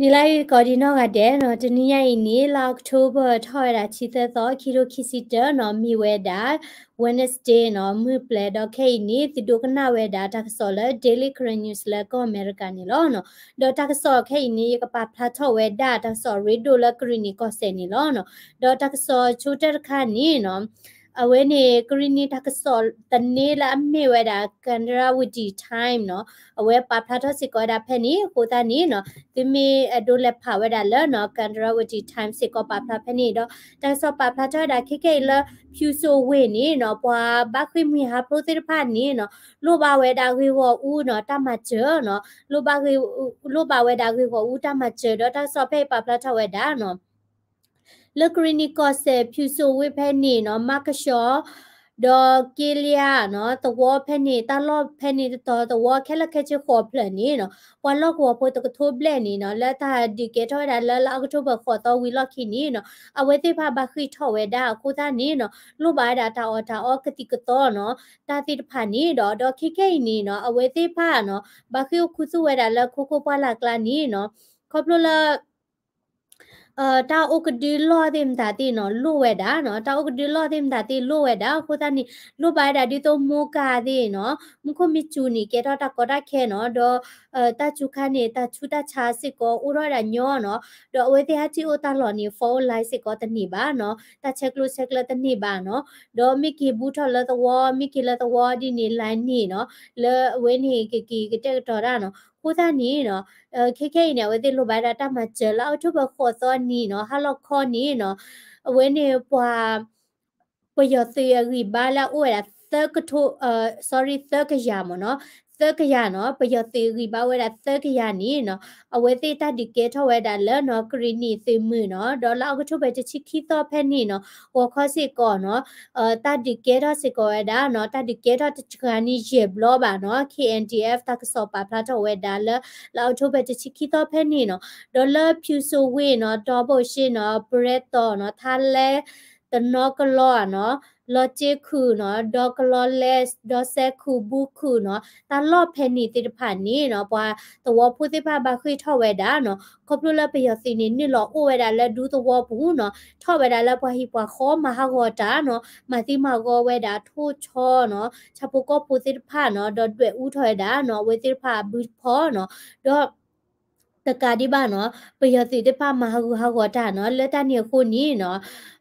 နံၤလၢအဂ့ၤကိးဒံးနီၢ်ဂၤဒဲးနီၤ, တနံၤညါအံၤန့ၣ် လါအီးကထိဘၢၣ်ထီၣ်ဝဲဒၣ် တဆံသၢသီ ခံထိခံဆံတၢနီၤ, မ့ၢ်ဝဲဒၣ် Wednesday နီၤ, မုၢ်ပျဲၤဒီးခဲအံၤန့ၣ် သုဒိကနၣ်ဝဲဒၣ်တၢ်ကစီၣ်လၢ Daily Karen News လၢကီၢ်အမဲရကၤန့ၣ်လီၤနီၤ. ဒီးတၢ်ကစီၣ်ခဲအံၤန့ၣ် ယကပာ်ဖျါထီၣ်ဝဲဒၣ်တၢ်ကစီၣ်ရ့ဒိၣ်လၢကရံၣ်နံၣ်ကီၢ်စဲၣ်န့ၣ်လီၤနီၤ. ဒီးတၢ်ကစီၣ်ဆိကတၢၢ်တခါန့ၣ်နီၤ အဝဲန့ၣ် ကရံၣ်နံၣ်တၢ်ကစီၣ်သန့လၢအမ့ၢ်ဝဲဒၣ် Kandirawati Times နီၤ, အဝဲပာ်ဖျါထီၣ်စ့ၢ်ကီးဝဲဒၣ်ဖဲန့ၣ်, အဃိသတးန့ၣ်နီၤ သုမ့ၢ်အဲၣ်ဒိးလဲၤဖးဝဲဒၣ်လၢနီၤ Kandirawati Times စ့ၢ်ကီးပာ်ဖျါဖဲန့ၣ်ဒီး တၢ်ကစီၣ်ပာ်ဖျါထီၣ်ဝဲဒၣ်ခဲကနံၣ်အံၤလၢ ဖၠူစိဝ့ၢ်န့ၣ်နီၤ, ပှၤဘၣ်ဃ့ၢ်မှံဟးဖျိးသ့ၣ်တဖၣ်န့ၣ်နီၤ လိၣ်ဘၣ်ဝဲဒၣ်ဂ့ၢ်ဂီၢ်အူနီၤ တၢ်မၤစၢၤနီၤ, လိၣ်ဘၣ်ဂ့ၢ်, လိၣ်ဘၣ်ဝဲဒၣ်ဂ့ၢ်ဂီၢ်အူတၢ်မၤစၢၤ ဒီးတၢ်ကစီၣ်ဖဲအံၤပာ်ဖျါထီၣ်ဝဲဒၣ်နီၤ လၢကရံၣ်နံၣ်ကီၢ်စဲၣ် ဖၠူစိဝ့ၢ်ဖဲန့ၣ်နီၤ မၤကဆှီ ဒီးက့လံယါနီၤ သဝီဖဲန့ၣ် တၢ်လီၢ်ဖဲန့ၣ်တတီၤသဝီခဲလၢာ်ခဲဆ့ဃိးဖျၢၣ်န့ၣ်နီၤ ပှၤလီၢ်ကဝီၤဖိတကထိဘျဲၣ်န့ၣ်နီၤ လၢတၢ်ဒုးကဲထီၣ်ဝဲဒၣ်လၢလါအီးကထိဘၢၣ်ဃိးသီဝံၤလီၢ်ခံန့ၣ်နီၤ အဝဲသ့ၣ်တဖၣ်ဘၣ်ဃ့ၢ်ထီၣ်ဝဲဒၣ်အဃိသတးန့ၣ်နီၤ လိၣ်ဘၣ်ဝဲဒၣ်တၢ်အီၣ်တၢ်အီကသံၣ်ကသီနီၤ တၢ်သ့ၣ်တဖၣ်န့ၣ်ဒီး ဒီးခဲကနံၣ်အံၤန့ၣ်နီၤ အဝဲသ့ၣ်တဖၣ်နီၤ ဘၣ်ဃ့ၢ်အိၣ်ခူသူၣ်ဝဲဒၣ်လၢခိခိၣ်ပှၢ်လၢ်ကျါန့ၣ်နီၤ ခီဖျိလၢ တၢ်အိၣ်ကဒုလီၢ်သ့ၣ်မတၤသ့ၣ်နီၤ လိၣ်ဝဲဒၣ်နီၤ, တၢ်အိၣ်ကဒုလီၢ်သ့ၣ်မတၤသ့ၣ်လိၣ်ဝဲဒၣ် အဃိသတးန့ၣ် လိၣ်ဘၣ်ဝဲဒၣ်ဒ်သိးမိၢ်ကၤသ့ၣ်နီၤ မူခိၣ်မ့ၢ်စူၤန့ၣ် ကဲထီၣ်တၢ်ကီတၢ်ခဲနီၤ ဒီး တၢ်စူၤခါန့ၣ် တၢ်ဆူးတၢ်ဆါစ့ၢ်ကီးအိၣ်ထီၣ်ဝဲဒၣ်ညီနီၤ, ဒီးအဝဲသ့ၣ်ဟဲထံၣ်အိၣ်တၢ်လီၢ်န့ၣ် phone line စ့ၢ်ကီးတန့ၢ်ဘၣ်နီၤ, တၢ်ဆဲးကျိးဆဲးကျၢတန့ၢ်ဘၣ်နီၤ, ဒီးမ့ၢ်က့ၤဘူးထီၣ်လၢသဝီ မ့ၢ်က့ၤလၢသဝီဒ်န့ၣ် line န့ၣ်နီၤ လၢအဝဲန့ၣ်ကက့ၤကတဲာ်ကတီၤတၢ်နီၤ, အဃိသတးန့ၣ်နီၤ ခဲခဲအံၤန့ၣ် အဝဲသ့ၣ်လိၣ်ဘၣ်ဝဲဒၣ်တၢ်မၤစၢၤလၢ October ဃိးသီနံၤနီၤ ဟါလီၤခီန့ၣ်နီၤ အဝဲန့ၣ်ပှၤ ပယီၤသုးအဂံၢ်ဘါလၢအအိၣ်ဝဲဒၣ်သၢကထိ sorry သၢကယၤမ့ၢ်နီၤ, သၢကယၤနီၤ ပယီၤသုးအဂံၢ်ဘါအိၣ်ဝဲဒၣ်သၢကယၤန့ၣ်နီၤ အဝဲသ့ၣ်တၢ်ဒုးကဲထီၣ်ဝဲဒၣ်လၢနီၤ ကရံၣ်နံၣ်သုးမုၢ်နီၤ ဒီးလၢ October တဆံခံသီဖဲန့ၣ်နီၤ ဂီၤခီစ့ၢ်ကီးနီၤ တၢ်ဒုးကဲထီၣ်စ့ၢ်ကီးဝဲဒၣ်နီၤ တၢ်ဒုးကဲထီၣ်တစှၤန့ၣ်ယဲၢ်ဘျီဘၣ်နီၤ K N D F တၢ်ကစီၣ်ပာ်ဖျါထီၣ်ဝဲဒၣ်လၢ လၢ October တဆံခံသီဖဲန့ၣ်နီၤ ဒီးလၢဖၠူစိဝ့ၢ်နီၤ တီဘိၣ်ၡ့နီၤ ပရဲတီၤနီၤ ထါလဲ တနီကလီနီၤ လီၤစ့ခုၣ်နီၤ ဒီကလီလဲ ဒီစဲခုၣ် ဘူးခုၣ်နီၤ တၢ်လီၢ်ဖဲန့ၣ်သ့ၣ်တဖၣ်န့ၣ်နီၤ ပှၤသဝီဖိသ့ၣ်တဖၣ်ဘၣ်ဃ့ၢ်ထီၣ်ဝဲဒၣ်နီၤ ခီဖျိလၢပယီၤသုးန့ၣ် နုာ်လီၤအိၣ်ဝဲဒၣ်လၢဒူသဝီပူၤနီၤ ထီၣ်ဝဲဒၣ်လၢပှၤဟံၣ်ပှၤဃီ မၤဟးဂီၤတၢ်နီၤ မၤသံမၤဂီၤဝဲဒၣ်ထိၣ်ဆီနီၤ ဆၣ်ဖိကီၢ်ဖိသ့ၣ်တဖၣ်နီၤ ဒီးဒွဲၣ်အူထီၣ်ဝဲဒၣ်နီၤ အဝဲသ့ၣ်တဖၣ်အဘုတဖီနီၤ ဒီး တကးဒံးဘၣ်နီၤ ပယီၤသုးသ့ၣ်တဖၣ်မၤဟးဂူာ်ဟးဂီၤတၢ်နီၤ လၢတၢ်န့ၣ်အဃိန့ၣ်နီၤ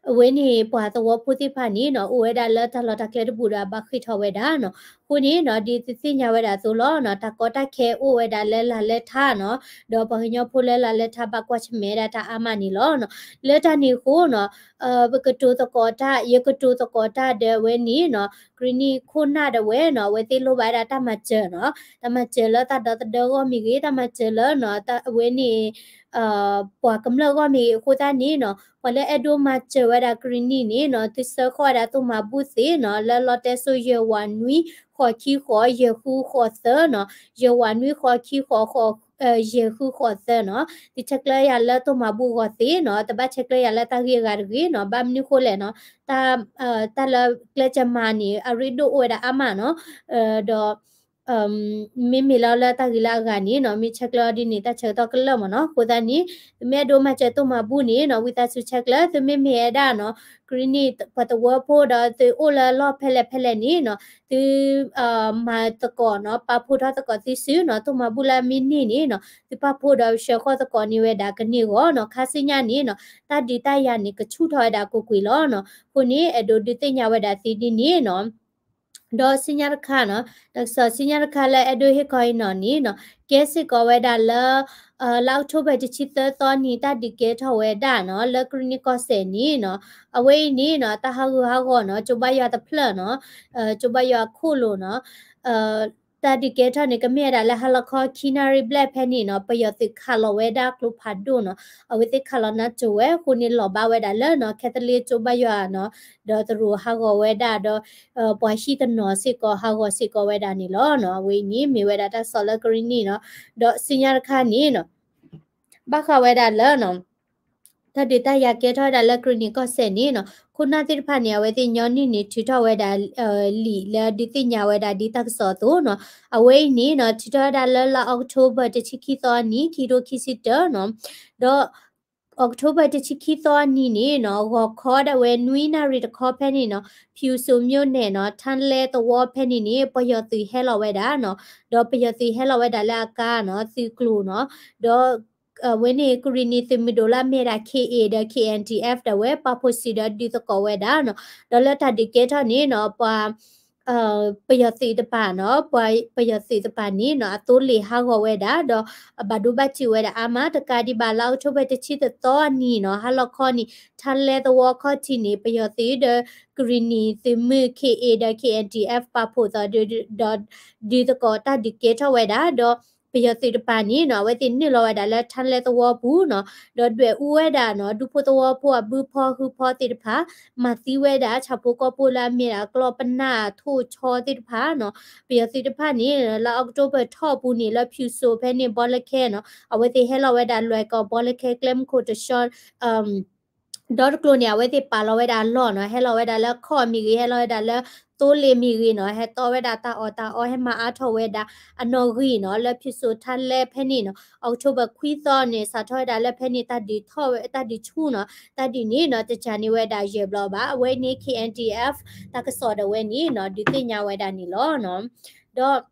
အဝဲန့ၣ်ပှၤသဝီဖိသ့ၣ်တဖၣ်န့ၣ်နီၤ အိၣ်ဝဲဒၣ်လၢတၢ်လီၢ်တၢ်ကျဲတဘူၣ်ဒီးအဘၣ်ဃ့ၢ်ထီၣ်ဝဲဒၣ်နီၤ အဃိန့ၣ်နီၤ ဒ်သုသ့ၣ်ညါဝဲဒၣ်အသိးလီၤနီၤ တၢ်ကီတၢ်ခဲအိၣ်ဝဲဒၣ်လၢလါလဲထါနီၤ ဒီးပှၤကညီဖိလၢလါလဲထါဘၣ်ကွၢ်ဆၢၣ်မဲာ်ဝဲဒၣ်တၢ်အါမးန့ၣ်လီၤနီၤ လၢတၢ်န့ၣ်အဃိနီၤ ပကတိၤသကိးတၢ် ယကတိၤသကိးတၢ်ဒီးအဝဲန့ၣ်နီၤ ကရံၣ်နံၣ်ခိၣ်နၢ်ဒၣ်ဝဲနီၤ အဝဲသ့ၣ်လိၣ်ဘၣ်ဝဲဒၣ်တၢ်မၤစၢၤနီၤ တၢ်မၤစၢၤလၢတၢ်ဒီသဒၢဂီၢ်မ့ၢ်ဂ့ၤ တၢ်မၤစၢၤလၢနီၤ အဝဲန့ၣ် ပှၤကမျၢၢ်ဂီၢ်မ့ၢ်ဂ့ၤ အဃိသတးန့ၣ်နီၤ ပှၤလၢအဲၣ်ဒိးမၤစၢၤဝဲဒၣ်ကရံၣ်နံၣ်န့ၣ်နီၤ သုဆှၢဃီၣ်ဝဲဒၣ်သိၣ်မၤဘူၣ်သ့နီၤ လၢလီတဲစိ ယဲၢ်ဝးနွံ ဃိးခံဃိး ယဲၢ်ဃုဃိးသၢနီၤ ယဲၢ်ဝးနွံ ဃိးခံဃိး ဃိး ယဲၢ်ဃုဃိးသၢနီၤ သုဆဲးကျၢယၤလၢသိၣ်မၤဘူၣ်အဂီၢ်သ့နီၤ တဘၣ်ဆဲးကျၢယၤလၢတၢ်ဂ့ၢ်အဂၤတဂ့ၤနီၤ ဘၣ်မနုၤဃိလဲၣ်နီၤ တၢ်လၢကျဲးစၢးမၤန့ၣ် အရ့ဒိၣ်အိၣ်ဝဲဒၣ်အါမးနီၤ ဒီး မ့မ့ၢ်လၢလၢတၢ်ဂ့ၢ်လၢအဂၤန့ၣ်နီၤ မ့ၢ်ဆဲးကျၢအီၤဒ်န့ၣ် တၢ်ဆၢကတီၢ်ကလၢာ်မ့ၢ်နီၤ အဃိသတးန့ၣ် သုမ့ၢ်အဲၣ်ဒိးမၤစၢၤသိၣ်မၤဘူၣ်န့ၣ်နီၤ ဝံသးစူၤဆဲးကျၢ သုမ့မ့ၢ်ဝဲဒၣ်နီၤ ကရံၣ်နံၣ်ပှၤသဝီဖိဒီးသုအိၣ်လၢလီၢ်ဖဲလဲၣ်ဖဲလဲၣ်န့ၣ်နီၤ သု မၤသကိးနီၤ ပာ်ဖှိၣ်ထီၣ်သကိးသုစုနီၤ သိၣ်မၤဘူၣ်လၢအမ့ၢ်န့ၢ်န့ၣ်နီၤ သုပာ်ဖှိၣ်ဒီးဆှၢဃီၣ်သကိးန့ၢ်ဝဲဒၣ်ကန့ၢ်အဂီၢ်နီၤ ခါဆူညါန့ၣ်နီၤ တၢ်ဒုးတၢ်ယၤန့ၣ် ကဆူၣ်ထီၣ်ဝဲဒၣ်ကွ့ၢ်ကွ့ၢ်လီၤနီၤ အဃိန့ၣ် အဲၣ်ဒိးဒုးသ့ၣ်ညါဝဲဒၣ်သုဒ်န့ၣ်နီၤ ဒီးဆူညါတခါနီၤ တၢ်ကစီၣ်ဆူညါတခါလၢအဲၣ်ဒိးဟ့ၣ်ခီအံၤနီၤန့ၣ်နီၤ ကဲစ့ၢ်ကီးဝဲဒၣ်လၢ လါအီးကထိဘၢၣ်တဆံသၢသီနံၤ တၢ်ဒုးကဲထီၣ်ဝဲဒၣ်နီၤ လၢကရံၣ်နံၣ်ကီၢ်စဲၣ်န့ၣ်နီၤ အဝဲအံၤန့ၣ်နီၤ တၢ်ဟးဂူာ်ဟးဂီၤနီၤ ကၠိဘါယွၤတဖျၢၣ်နီၤ ကၠိဘါယွၤခိၣ်လိၤနီၤ တၢ်ဒုးကဲထီၣ်န့ၣ် ကမ့ၢ်ဝဲဒၣ်လၢဟါလီၤခီခံနၣ်ရံၣ်ဘျဲၣ်ဖဲန့ၣ်နီၤ ပယီၤသုးခးလီၤဝဲဒၣ်ကျိဖးဒိၣ်နီၤ အဝဲသ့ၣ်ခးလီၤနါစိၤဝဲ အဃိန့ၣ်လီၤဘၣ်ဝဲဒၣ်လၢနီၤ Catholic ကၠိဘါယွၤနီၤ ဒီးတရူးဟးဂီၤဝဲဒၣ်ဒီး ပှၤဟံၣ်တနီၤစ့ၢ်ကီး ဟးဂီၤစ့ၢ်ကီးဝဲဒၣ်န့ၣ်လီၤနီၤ အဝဲအံၤန့ၣ် မ့ၢ်ဝဲဒၣ်တၢ်ကစီၣ်လၢကရံၣ်နံၣ်နီၤ ဒီးဆူညါတခါန့ၣ်နီၤ ဘၣ်ဃးဝဲဒၣ်လၢနီၤ တၢ်ဒုးတၢ်ယၤကဲထီၣ်ဝဲဒၣ်လၢကရံၣ်နံၤကီၢ်စဲၣ်န့ၣ်နီၤ, ခိၣ်နၢ်သ့ၣ်တဖၣ်န့ၣ် အဝဲသ့ၣ်ညီနုၢ်န့ၣ် ထုးထီၣ်ဝဲဒၣ် လံာ်လၢဒုးသ့ၣ်ညါဝဲဒၣ်ဒ်တၢ်ကစီၣ်အသိးနီၤ, အဝဲအံၤန့ၣ်နီၤ ထုးထီၣ်ဝဲဒၣ်လၢလါ October တဆံခံသီအနံၤ ခံကထိခံဆံတၢနီၤ, ဒီး October တဆံခံသီအနံၤန့ၣ်နီၤ ဂီၤခီဒၣ်ဝဲနွံနၣ်ရံၣ်တခီဖဲန့ၣ်နီၤ ဖၠူၤစိၤ မြို့နယ် နီၤ ထါလဲသဝီဖဲန့ၣ်န့ၣ် ပယီၤသုးဟဲလီၤဝဲဒၣ်နီၤ, ဒီးပယီၤသုးဟဲလီၤဝဲဒၣ်လၢအကါနီၤ သုးကျိၤနီၤ, ဒီး အဝဲန့ၣ် ကရံၣ်နံၤသုးမုၢ်ဒိၣ်လၢအမ့ၢ်ဒၣ် K A ဒီး K N D F ဒၣ်ဝဲ ပာ်ဖှိၣ်စံးဒီးဒုးသကိးဝဲဒၣ်နီၤ, ဒီးလၢတၢ်ဒုးကဲထီၣ်န့ၣ်နီၤ ပှၤ ပယီၤသုးတပၤနီၤ, ပှၤပယီၤသုးတပၤန့ၣ်နီၤ အသိလ့ၣ်ဟးဂီၤဝဲဒၣ် ဒီးအဘၣ်ဒိဘၣ်ထံးဝဲဒၣ်အါမး တကးဒံးဘၣ်လါ October တဆံတသီအနံၤနီၤ ဟါလီၤခီန့ၣ် ထါလဲသဝီခီၣ်ထံးန့ၣ် ပယီၤသုးဒီး ကရံၣ်နံၤသုးမုၢ် K A ဒီး K N D F ပာ်ဖှိၣ်သီ ဒီးဒုးသကိးတၢ်ဒုးကဲထီၣ်ဝဲဒၣ် ဒီးပယီၤသုးတပၤန့ၣ်နီၤ အဝဲသ့ၣ်နုာ်လီၤဝဲဒၣ်လၢထါလဲသဝီပူၤနီၤ, ဒီးဒွဲၣ်အူဝဲဒၣ်နီၤ ဒူဖိသဝီဖိအဘုဖီဟုဖီသ့ၣ်တဖၣ်, မၤသံဝဲဒၣ်ဆၣ်ဖိကီၢ်ဖိလၢအမ့ၢ်ဒၣ်ကျီၢ်ပနၢ်ထိၣ်ဆီသ့ၣ်တဖၣ်နီၤ, ပယီၤသုးတဖၣ်န့ၣ် လါ October ထီၣ်အပူၤန့ၣ် လၢဖၠူၤစိၤဖဲန့ၣ် ဘီလၢခဲနီၤ အဝဲသ့ၣ်ဟဲလီၤဝဲဒၣ်လွဲၢ်ကီၢ်ဘီလၢခဲကျဲမုၢ်ခိၣ်တဆှီ ဒီတကျိၤန့ၣ် အဝဲသ့ၣ်ပာ်လီၤဝဲဒၣ်အလီၢ်နီၤ, ဟဲလီၤဝဲဒၣ်လၢခီၣ်မ့ၢ်ဂ့ၤ, ဟဲလီၤဝဲဒၣ်လၢသိလ့ၣ်မ့ၢ်ဂ့ၤနီၤ, ဟဲတီဝဲဒၣ်တၢ်အီၣ်တၢ်အီ ဟဲမၤအါထီၣ်ဝဲဒၣ်အနီၣ်ဂံၢ်နီၤ, လၢဖၠူၤစိၤထါလဲဖဲန့ၣ်နီၤ, October ခွံသီန့ၣ် စးထီၣ်ဝဲဒၣ်လၢဖဲန့ၣ် တၢ်ဒုးထီၣ်ဝဲ တၢ်ဒုးဆူၣ်နီၤ, တၢ်ဒုးန့ၣ်နီၤ တစှၤန့ၢ်ဝဲဒၣ်ယဲၢ်ဘျီဘၣ်, အဝဲန့ၣ် K N D F တၢ်ကစီၣ်ဒၣ်ဝဲန့ၣ်နီၤ ဒုးသ့ၣ်ညါဝဲဒၣ်န့ၣ်လီၤနီၤ, ဒီး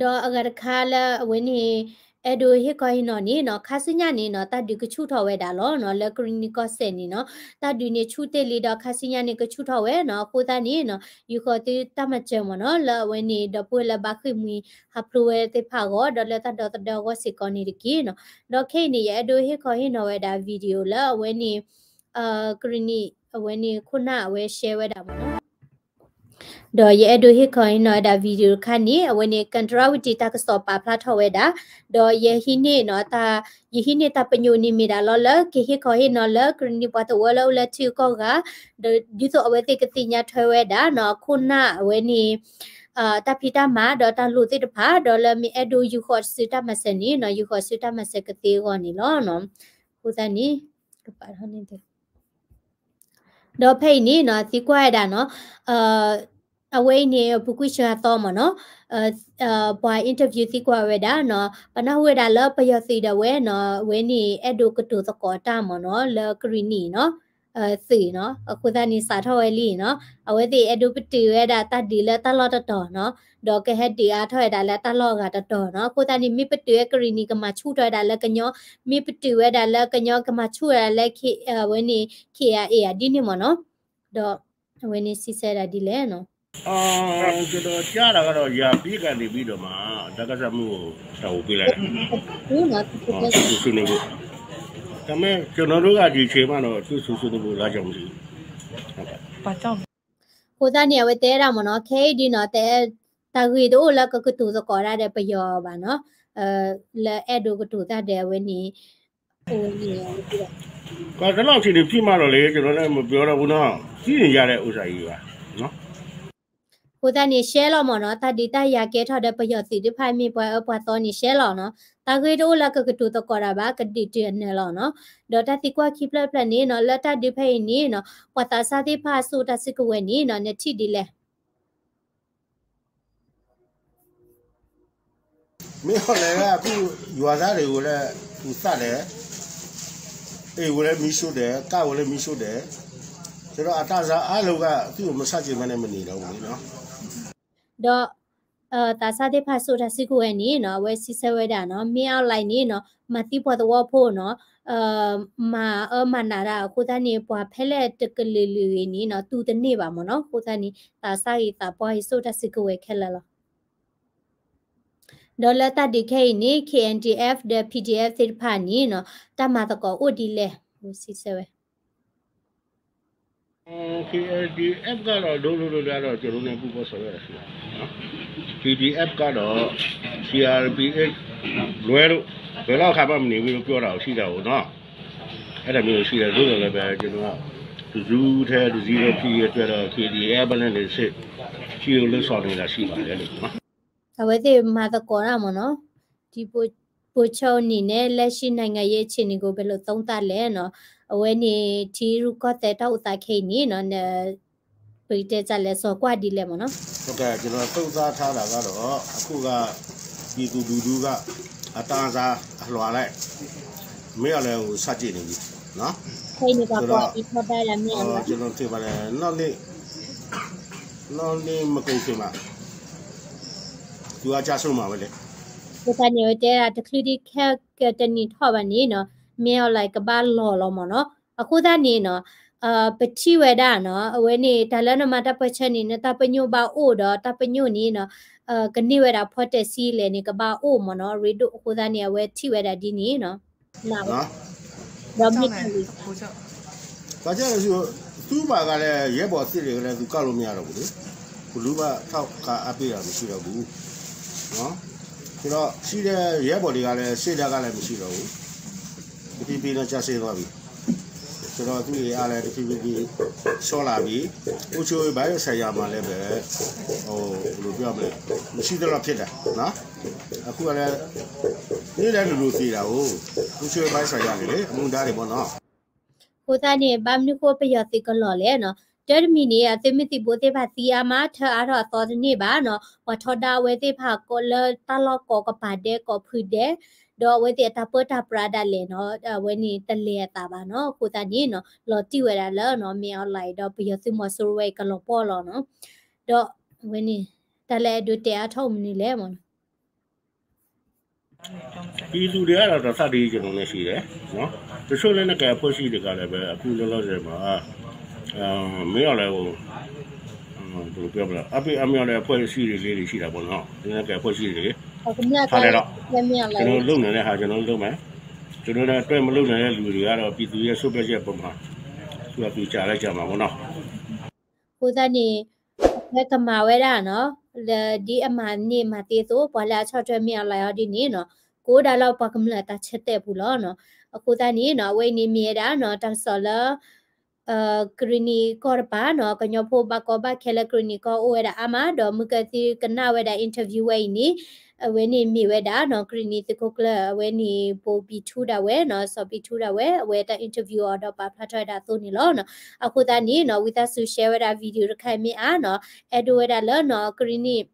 ဒီးအဂၤတခါလၢအဝဲန့ၣ် အဲၣ်ဒိးဟ့ၣ်ခီဟ့ၣ်နီၤန့ၣ်နီၤ ခါဆူညါန့ၣ်နီၤ တၢ်ဒုးကဆူၣ်ထီၣ်ဝဲဒၣ်လီၤနီၤ, လၢကရံၣ်နံၤကီၢ်စဲၣ်န့ၣ်နီၤ, တၢ်ဒုးန့ၣ်ဆူၣ်တ့ၢ်လံဒီး ခါဆူညါန့ၣ်ကဆူၣ်ထီၣ်ဝဲနီၤ, အဃိသတးန့ၣ်နီၤ ယူာ်ဃီၤသုတၢ်မၤစၢၤမ့ၢ်နီၤ လၢအဝဲန့ၣ် ဒီပုၢ်ဝဲၢ်လၢဘၣ်ဃ့ၢ်မှံဟးဖျိးဝဲသ့ၣ်တဖၣ်အဂီၢ် ဒီးလၢတၢ်ဒီသဒၢအဂီၢ်စ့ၢ်ကီးန့ၣ်တက့ၢ်နီၤ, ဒီးခဲအံၤန့ၣ် ယအဲၣ်ဒိးဟ့ၣ်ခီဟ့ၣ်နီၤဝဲဒၣ် video လၢအဝဲန့ၣ် ကရံၣ်နံၤ အဝဲန့ၣ်ခိၣ်နၢ်အဝဲ share ဝဲဒၣ်မ့ၢ်နီၤ ဒီးယအဲၣ်ဒိးဟ့ၣ်ခီဟ့ၣ်နီၤဝဲဒၣ် video တခါန့ၣ် အဝဲန့ၣ် ကၣ်တရၣ်ဝတံၤ တၢ်ကစီၣ်ပာ်ဖျါထီၣ်ဝဲဒၣ်, ဒီးယဟံးန့ၢ်နီၤ ယဟံးန့ၢ်တၢ်ပညိၣ်န့ၣ်မ့ၢ်ဒၣ်လီၤလၢကဟ့ၣ်ခီဟ့ၣ်နီၤလၢကရံၣ်နံၤပှၤသဝီလၢအိၣ်လၢထံဂုၤကီၢ်ဂၤ, ဒီးဒ်သိးအဝဲသ့ၣ်ကသ့ၣ်ညါထွဲဝဲဒၣ်နီၤ အခိၣ်နၢ်အဝဲန့ၣ် တၢ်ဖံးတၢ်မၤဒီးတၢ်လိၣ်သ့ၣ်တဖၣ်, ဒီးလၢမ့ၢ်အဲၣ်ဒိးယူာ်ဃီၤစုတၢ်မၤစၢၤန့ၣ်နီၤ ယူာ်ဃီၤစုတၢ်မၤစၢၤကသ့အဂီၢ်န့ၣ်လီၤ. အဃိသတးန့ၣ် ကပာ်ထီၣ်န့ၣ် ဒီးဖဲအံၤန့ၣ်နီၤ သံကွၢ်ဝဲဒၣ်နီၤ, အဝဲအံၤန့ၣ် ပူၤကွံာ်စှၤသီမ့ၢ်နီၤ, ပှၤ interview သံကွၢ်ဝဲဒၣ်နီၤ, ပနၢ်ဟူဝဲဒၣ်လၢပယီၤသုးဒၣ်ဝဲနီၤ အဝဲန့ၣ်အဲၣ်ဒိးကတိၤသကိးတၢ်မ့ၢ်နီၤ လၢကရံၣ်နံၤနီၤ သုးနီၤ, အဃိသတးန့ၣ် စးထီၣ်ဝဲလံနီၤ, အဝဲသ့ၣ်အဲၣ်ဒိးပတုာ်ဝဲဒၣ်တၢ်ဒုးလၢတၢ်လီၢ်တတီၤနီၤ, ဒီးကဟဲဒုးအါထီၣ်ဝဲဒၣ်လၢတၢ်လီၢ်အဂၤတတီၤနီၤ, အဃိသတးန့ၣ် မ့ၢ်ပတုာ်ဝဲကရံၣ်နံၤကမၤဆူၣ်ထီၣ်ဝဲဒၣ်လၢကညီ, မ့ၢ်ပတုာ်ဝဲဒၣ်လၢကညီကမၤဆူၣ်ဝဲဒၣ်လၢ အဝဲန့ၣ် K I A အဒ်န့ၣ်မ့ၢ်နီၤ, ဒီးအဝဲန့ၣ်စံးဆၢဒၣ်ဒ်လဲၣ်နီၤ ကျွန်တော်ကြားတာကတော့ ရာပြည့်ကနေပြီးတော့မှ တကသမှုကို တာဝန်ပေးလိုက်တာ။ သူ့သူဆွေးနွေးဖို့။ ဒါပေမဲ့ ကျွန်တော်တို့က ဒီအချိန်မှတော့ သူ့သူဆွေးနွေးဖို့ လမ်းကြောင်းမရှိဘူး။ အဃိသတးန့ၣ် အဝဲတဲဒၣ်မ့ၢ်နီၤ ခဲအံၤဒ်နီၤ တၢ်ဂ့ၢ်တအိၣ်လၢကကတိၤသကိးတၢ်ဒီးပယီၤဘၣ်နီၤ, လၢအဲၣ်ဒိးကတိၤတၢ်ဒီးအဝဲန့ၣ် ဒီးဒီလောက်အခြေအနေဖြစ်မှတော့လေ ကျွန်တော်လည်းမပြောတော့ဘူးနော်။ သိနေကြတဲ့ဥစ္စာကြီးပါနော်။ အဃိသတးန့ၣ် ရှဲလီၤမ့ၢ်နီၤ တၢ်ဒုးတၢ်ယၤကဲထီၣ်ဒီးပယီၤသုးသ့ၣ်တဖၣ်မ့ၢ်ပှၤအၢပှၤသီန့ၣ် ရှဲလီၤနီၤ. တၢ်ဂ့ၢ်တအိၣ်လၢကကတိၤသကိးတၢ်ဘၣ် ကဒုးတုၤအနၢၤလီၤနီၤ. ဒီးတၢ်သံကွၢ်ခံဖျၢၣ်တဖျၢၣ်န့ၣ်နီၤ လၢတၢ်ဒုးဖဲအံၤန့ၣ်နီၤ ပှၤသးစၢ်သ့ၣ်တဖၣ်အစိတ်ဓာတ်စစ်ပွဲန့ၣ်နီၤ နထံၣ်ဒ်လဲၣ်. မင်းအောင်လှိုင်က သူ့ရွာသားတွေကိုလည်း သူသတ်တယ်။ အိမ်ကိုလည်း မီးရှို့တယ်။ ကားကိုလည်း မီးရှို့တယ်။ ဆိုတော့ အတၢ်စၢ်အားလုံးက သူ့ကို မဆန့်ကျင်ဘဲနဲ့ မနေတော့ဘူးလေနော်. ဒီး သးစၢ်သ့ၣ်တဖၣ် စိတ်ဓာတ်စစ်ပွဲန့ၣ်နီၤ အဝဲစံးဆၢဝဲဒၣ်နီၤ မင်းအောင်လှိုင်န့ၣ်နီၤ မၤသံပှၤသဝီဖိနီၤ မၤအၢမၤနးတၢ်အဃိသတးန့ၣ် ပှၤဖဲလဲၣ်တကလုာ်လုာ်ဂ့ၤန့ၣ်နီၤ တူၢ်တန့ၢ်ဘၣ်မ့ၢ်နီၤ. အဃိသတးန့ၣ် သးစၢ်ဂ့ၤသးပှၢ်ဂ့ၤ စိတ်ဓာတ်စစ်ပွဲခဲလၢာ်လီၤ. ဒီးလၢတၢ်ဒုးခဲအံၤန့ၣ် K N D F ဒီး P D F သ့ၣ်တဖၣ်န့ၣ်နီၤ တၢ်မၤသကိးအိၣ်ဒ်လဲၣ် စံးဆၢဝဲ K N D F ကတော့ ဒိဒိဒိဒိတော့ ကျွန်တော်နဲ့ ပူးပေါင်းဆောင်ရွက်တာရှိပါတယ်နော်။ P D F ကတော့ C R P H လွဲလို့ ဘယ်တော့အခါမှမနေဘူးလို့ပြောတာကိုရှိတာကိုနော်။ အဲ့ဒါမျိုးရှိတယ်။ သို့တော်လည်းပဲ ကျွန်တော်က တစ်စုထဲတစ်စည်းထဲဖြစ်ရေးအတွက်တော့ K D F နဲ့နေစစ် ရှိလို့လုပ်ဆောင်နေတာရှိပါတယ်လို့နော်။ အဝဲသ့ၣ်မၤသကိးတၢ်မ့ၢ်နီၤ ဒ်ဖိ ဗိုလ်ချုပ်အနေနဲ့ လက်ရှိနိုင်ငံရေးအခြေအနေကို ဘယ်လိုသုံးသပ်လဲနီၤ. အဝဲန့ၣ် ထံရူၢ်ကီၢ်သဲးတၢ်အိၣ်သးခဲအံၤန့ၣ်နီၤ ပကတဲတၢ်လဲၤစီၤကွၢ်ဒ်လဲၣ်မ့ၢ်နီၤ. ဟုတ်ကဲ့ ကျွန်တော်သုံးသပ်ထားတာကတော့ အခုက ပြည်သူလူထုက အတန်းစားအလွှာလိုက် မင်းအောင်လှိုင်ကို ဆန့်ကျင်နေပြီနော်. ဆိုတော့ ကျွန်တော်ထင်ပါတယ် နောက်နေ့ နောက်နေ့မကုန်ခင်မှာ သူကကျဆုံးမှာပဲလေ. အဃိသတးန့ၣ် အဝဲတဲဒၣ်တချုးဒံးခဲကတနံၤထီၣ်ဘၣ်န့ၣ်နီၤ မင်းအောင်လှိုင်ကဘၣ်လီၤလီၤမ့ၢ်နီၤ. အဃိသတးန့ၣ်နီၤ ပထံၣ်ဝဲဒၣ်နီၤ အဝဲန့ၣ် တၢ်လၢနမၤတၢ်ပၢဆှၢန့ၣ် နတၢ်ပညိၣ်ဘၣ်အိၣ်ဒီးတၢ်ပညိၣ်န့ၣ်နီၤ ကန့ၢ်ဝဲဒၣ်ဖီတဲးဆံလဲၣ်န့ၣ် ကဘၣ်အိၣ်မ့ၢ်နီၤ ရ့ဒိၣ်. အဃိသတးန့ၣ် အဝဲထံၣ်ဝဲဒၣ်ဒ်န့ၣ်နီၤ ဒီးမ့ၢ် ဘာကြောင့်လဲဆို သူ့မှာကလည်း ရဲဘော်သစ်တွေကလည်း သူကောက်လို့မရတော့ဘူးလေ. ဘယ်သူမှ ထောက်ခံအားပေးတာ မရှိတော့ဘူးနော်. ဆိုတော့ ရှိတဲ့ ရဲဘော်တွေကလည်း စစ်တပ်ကလည်း မရှိတော့ဘူး. တဖြည်းဖြည်းနဲ့ ကျဆင်းသွားပြီ. ဆိုတော့ သူ့အင်အားလည်း တဖြည်းဖြည်းဖြည်း လျော့လာပြီ. အုပ်ချုပ်ရေးပိုင်းဆိုင်ရာမှာလည်းပဲ ဟို ဘယ်လိုပြောမလဲ မရှိသလောက်ဖြစ်တာနော်. အခုကလည်း နေ့တိုင်းလိုလိုသေတာကို အုပ်ချုပ်ရေးပိုင်းဆိုင်ရာတွေလေ အမုန်းသားတွေပေါ့နော်. အဃိသတးန့ၣ် ဘၣ်မနုၤဃိပယီၤသုးကလီၤလဲၣ်နီၤ. တၢ်တမံၤန့ၣ် အသုးမုၢ်သံၣ်ဘိသ့ၣ်တဖၣ်သံအါမး ထၢအါထီၣ်အသီတန့ၢ်ဘၣ်နီၤ. ပှၤထီဒါအဝဲသ့ၣ်တဖၣ်ကိးလၢတၢ်လီၢ်ကိးကပၤဒဲး ကိးဖုဒဲး ဒီးအဝဲသ့ၣ်အတၢ်ပၢတၢ်ပြးဒၣ်လဲာ်နီၤ အဝဲန့ၣ်တလဲၤအသးဘၣ်နီၤ. အဃိသတးန့ၣ်နီၤ လီၤတံၢ်ဝဲဒၣ်လၢနီၤ မင်းအောင်လှိုင် ဒီးပယီၤသုးမီၤစိရိၤဝဲအံၤကလီၤပှီၢ်လီၤနီၤ. ဒီးအဝဲန့ၣ် တၢ်လၢအဲၣ်ဒိးတဲအါထီၣ်အိၣ်မနုၤလဲၣ်မ့ၢ်နီၤ. ပြည်သူတွေကတော့ တသတ်တည်း ကျွန်တော်နဲ့ရှိတယ်နော်. တချို့လက်နက်ကိုင်အဖွဲ့အစည်းတွေကလည်းပဲ အခုလောလောဆယ်မှာ အဲ မင်းအောင်လှိုင်ကို အဲ ဘယ်လိုပြောမလဲ အားပေးအားမြှောက်တဲ့အဖွဲ့အစည်းတွေလေးတွေရှိတာပေါ့နော်. လက်နက်ကိုင်အဖွဲ့အစည်းတွေ ထားလိုက်တော့ ကျွန်တော်လုပ်နိုင်တဲ့ဟာ ကျွန်တော်လုပ်မယ်. ကျွန်တော်နဲ့တွဲမလုပ်နိုင်တဲ့လူတွေကတော့ ပြည်သူရဲ့ဆုံးဖြတ်ချက်အပေါ်မှာ သူကသူကြာလိုက်ကြမှာပေါ့နော်. အဃိသတးန့ၣ် အဝဲကမၤဝဲဒၣ်နီၤ လၢဒ်အမၤန့ၢ်မၤသ့အသိး ပှၤလၢအဆီၣ်ထွဲမင်းအောင်လှိုင်အီၤဒ်န့ၣ်နီၤ ကအိၣ်ဒၣ်လၢပှၤကမျၢၢ်တၢ်ဆၢတဲာ်ပူၤလီၤနီၤ. အဃိသတးန့ၣ်နီၤ အဝဲအံၤန့ၣ်မ့ၢ်ဝဲဒၣ်နီၤ တၢ်ကစီၣ်လၢ ကရံၣ်နံၣ်ကီၢ်တပၤနီၤ ကညီဖိဘၣ်ကီဘၣ်ခဲလၢကရံၣ်နံၣ်ကီၢ်အိၣ်ဝဲဒၣ်အါမး ဒီးမုၢ်ကသံကနၣ်ဝဲဒၣ် interview ဝဲအံၤန့ၣ် အဝဲန့ၣ်မ့ၢ်ဝဲဒၣ်နီၤ ကရံၣ်နံၣ်သုးခိၣ်ကျၢၢ် အဝဲန့ၣ် ဘိၣ်ဘံၣ်ထူဒၣ်ဝဲနီၤ စီၤဘံၣ်ထူဒၣ်ဝဲ အဝဲတၢ် interview အီၤဒီးပာ်ဖျါထီၣ်ဝဲဒၣ်အသိးန့ၣ်လီၤနီၤ. အဃိသတးန့ၣ်နီၤ ဝံသးစူၤ share ဝဲဒၣ် video တခါအံၤမ့ၢ်အါနီၤ အဲၣ်ဒိးဝဲဒၣ်လၢနီၤ ကရံၣ်နံၣ်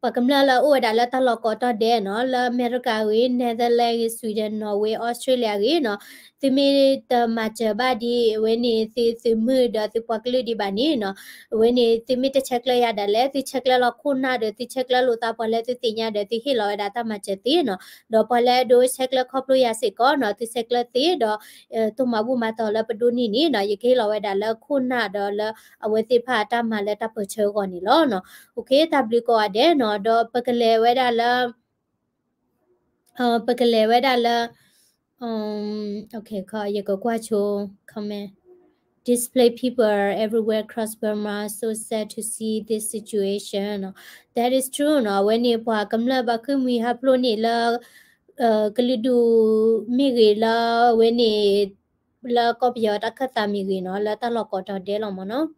ပှၤကမျၢၢ်လၢအအိၣ်ဝဲဒၣ်လၢတၢ်လီၢ်ကိးတီၤဒဲးနီၤ လၢအမဲရကၤအဂ့ၢ် Netherlands ဂ့ၢ် Sweden Norway Australia အဂ့ၢ်နီၤ သုမ့ၢ်တမၤစၢၤဘၣ်ဒ်အဝဲန့ၣ် သုသုးမုၢ်ဒီးသုပှၤကလုာ်ဒံးဘၣ်န့ၣ်နီၤ အဝဲန့ၣ် သုမ့ၢ်တဆဲးကျၢယၤဒၣ်လဲာ် သုဆဲးကျၢလီၤခိၣ်နၢ်ဒီး သုဆဲးကျၢလိာ်သးပှၤလၢသုသ့ၣ်ညါဒီး သုဟ့ၣ်လီၤဝဲဒၣ်တၢ်မၤစၢၤသ့နီၤ ဒီးပှၤလၢအဒိဆဲးကျၢခီဖျိယၤစ့ၢ်ကီးနီၤ သုဆဲးကျၢသ့ဒီး တိၢ်မၤဘူၣ်မၤတီၤလၢပဒိၣ်န့ၣ်န့ၣ်နီၤ ယကဟ့ၣ်လီၤဝဲဒၣ်လၢခိၣ်နၢ်ဒီးလၢအဝဲသ့ၣ်တဖၣ်အတၢ်မၤလၢတၢ်ပၢၢ်ဆၢအဂီၢ်န့ၣ်လီၤနီၤ. အဃိ တၢ်ဘျုးကိးဂၤဒဲးနီၤ ဒီးပကလဲၤဝဲဒၣ်လၢ ပကလဲၤဝဲဒၣ်လၢ ယကကွၢ်ဆိ comment. Displaced people are everywhere across Burma, so sad to see this situation. That is true နီၤ အဝဲန့ၣ် ပှၤကမျၢၢ်ဘၣ်ဃ့ၢ်မှံဟးဖျိးန့ၣ်လၢ ကလုာ်ဒူၣ်မ့ၢ်ဂ့ၤလၢအဝဲန့ၣ် လၢကီၢ်ပယီၤတၢ်ခၢၣ်သးမ့ၢ်ဂ့ၤနီၤ လၢတၢ်လီၢ်ကိးတီၤဒဲးလီၤမ့ၢ်နီၤ.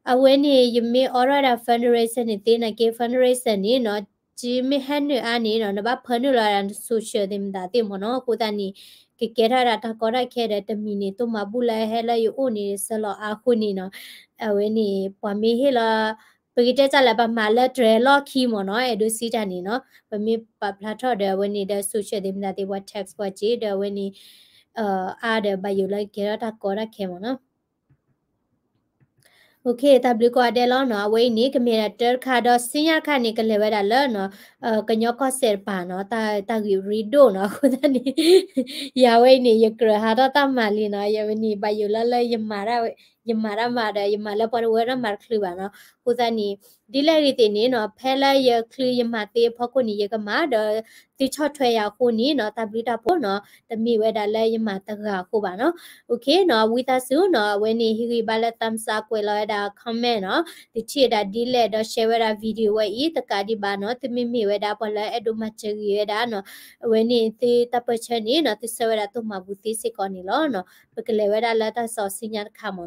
အဝဲန့ၣ် ယမ့ၢ်အိးထီၣ်ဝဲဒၣ် fundraiser န့ၣ်သ့ နာ်က့ fundraiser န့ၣ်နီၤ ကမ့ၢ်ဟဲနုာ်အါန့ၣ်နီၤ နဘၣ်ဖၢနုာ်လီၤဝဲဒၣ်န social သ့ၣ်မတၤသ့ၣ်မ့ၢ်နီၤ. အဃိသတးန့ၣ် ကကဲထီၣ်ဝဲဒၣ်တၢ်ကီတၢ်ခဲဒီး တမံၤန့ၣ် တိၢ်မၤဘူၣ်လၢဟဲလၢယအိၣ်န့ၣ် ဆၢလီၤအါအဃိန့ၣ်နီၤ အဝဲန့ၣ် ပှၤမ့ၢ်ဟ့ၣ်လီၤ ပကတဲတၢ်လၢပမၤလၢတြဲၤလီၢ်ခံမ့ၢ်နီၤ အဲၣ်ဒိးစံးတၢ်န့ၣ်နီၤ ပမ့ၢ်ပာ်ဖျါထီၣ်ဒီးအဝဲန့ၣ်ဒီး social သ့ၣ်မတၤသ့ၣ် ပှၤ text ပှၤစ့ဒီးအဝဲန့ၣ် အါဒီးဘၣ်ယိၣ်လၢကကဲထီၣ်တၢ်ကီတၢ်ခဲမ့ၢ်နီၤ. တၢ်ဘျုးကိးဂၤဒဲးလီၤနီၤ အဝဲအံၤန့ၣ် ကမ့ၢ်ဒၣ်တၢ်တခါဒီး ဆူညါတခါန့ၣ် ကလဲၤဝဲဒၣ်လၢ ကညီကီၢ်စဲၣ်တပၤနီၤ တၢ်ဂ့ၢ်ရ့ဒိၣ်နီၤ အဃိသတးန့ၣ် ယၤဝဲအံၤန့ၣ် ယကြၢးဟးထီၣ်တၢ်မၤလံနီၤ ယဝဲန့ၣ် ဘၣ်ယိၣ်လၢလၢ ယမၤတၢ်မၤဒီး ယမၤလၢပှၤတဝၢတၢ်မၤတချုးဘၣ်နီၤ အဃိသတးန့ၣ် ဒ်လဲၣ်ဂ့ၤသ့ၣ်န့ၣ်နီၤ ဖဲလၢယချုးယမၤသ့အဖီခိၣ်န့ၣ် ယကမၤဒီး သုဆီၣ်ထွဲယၤအဃိန့ၣ်နီၤ တၢ်ဘျုးတၢ်ဖှိၣ်နီၤ တမ့ၢ်ဝဲဒၣ်လၢယမၤတဂၤအဃိဘၣ်နီၤ OK နီၤ ဝံသးစူၤနီၤ အဝဲန့ၣ် ဟ့ၣ်ဂံၢ်ဘါလၢ thumbs up ကွဲးလီၤဝဲဒၣ် comment နီၤ သုထံၣ်ဝဲဒၣ်ဒ်လဲၣ်ဒီး share ဝဲဒၣ် video ဝဲအံၤ တကးဒံးဘၣ်နီၤ သုမ့မ့ၢ်ဝဲဒၣ်ပှၤလၢအဲၣ်ဒိးမၤစၢၤဂ့ၤဝဲဒၣ်နီၤ အဝဲန့ၣ်သုတၢ်ပၢၢ်ဆၢန့ၣ်နီၤ သုဆှၢဝဲဒၣ်တိၢ်မၤဘူၣ်သ့စ့ၢ်ကီးန့ၣ်လီၤနီၤ ပကလဲၤဝဲဒၣ်လၢတၢ်ကစီၣ်ဆူညါတခါမ့ၢ်နီၤ